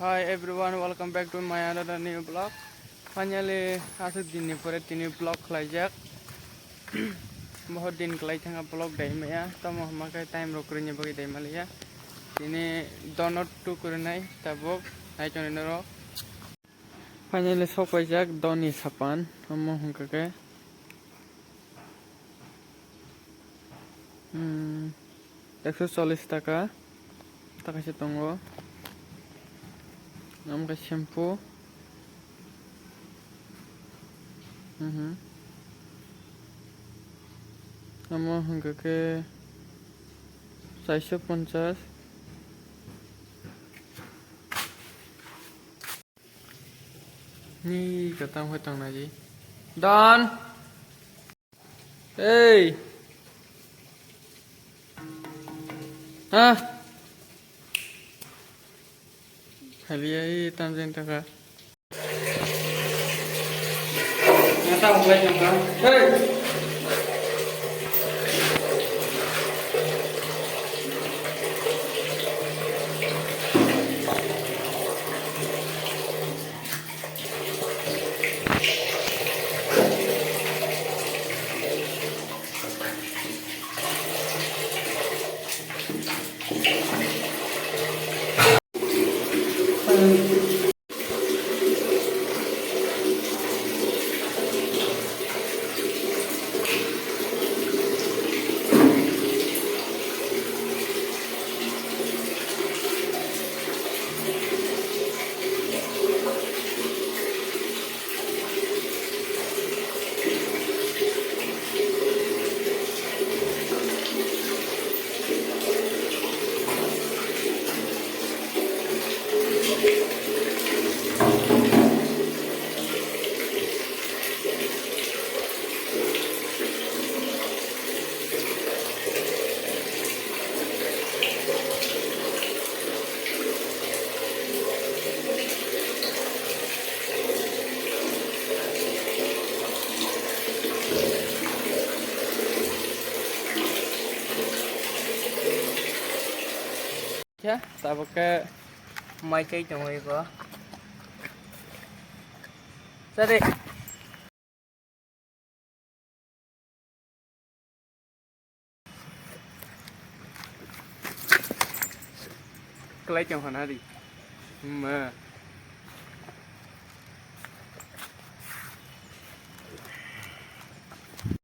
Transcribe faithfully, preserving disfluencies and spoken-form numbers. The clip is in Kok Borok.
Hi everyone, welcome back to my another new vlog. Finally, aswk dinni pore tini vlog khlaijak. Bohot din kwlai thangkha vlog dai maya, tamo hwnba khe time rok kwrwini bagwi dai maliya. Tini donut tu kwrwnai tabuk, nai tongni norok. Finally, sok paijak doni sapan, omo hwnka khe. Hmm, ekso chollish taka, taka se tongo. Omo khe shampoo. Mhm. Omo hwnka khe chairso ponchas. Ni kwtang hoi tong nai di. Don. Hey. Ha. Khali ai tam jeng taka. Hey. Khe tabuk khe mai chai tongo eko. Sari. Kwlai tong hwnha di. Ma.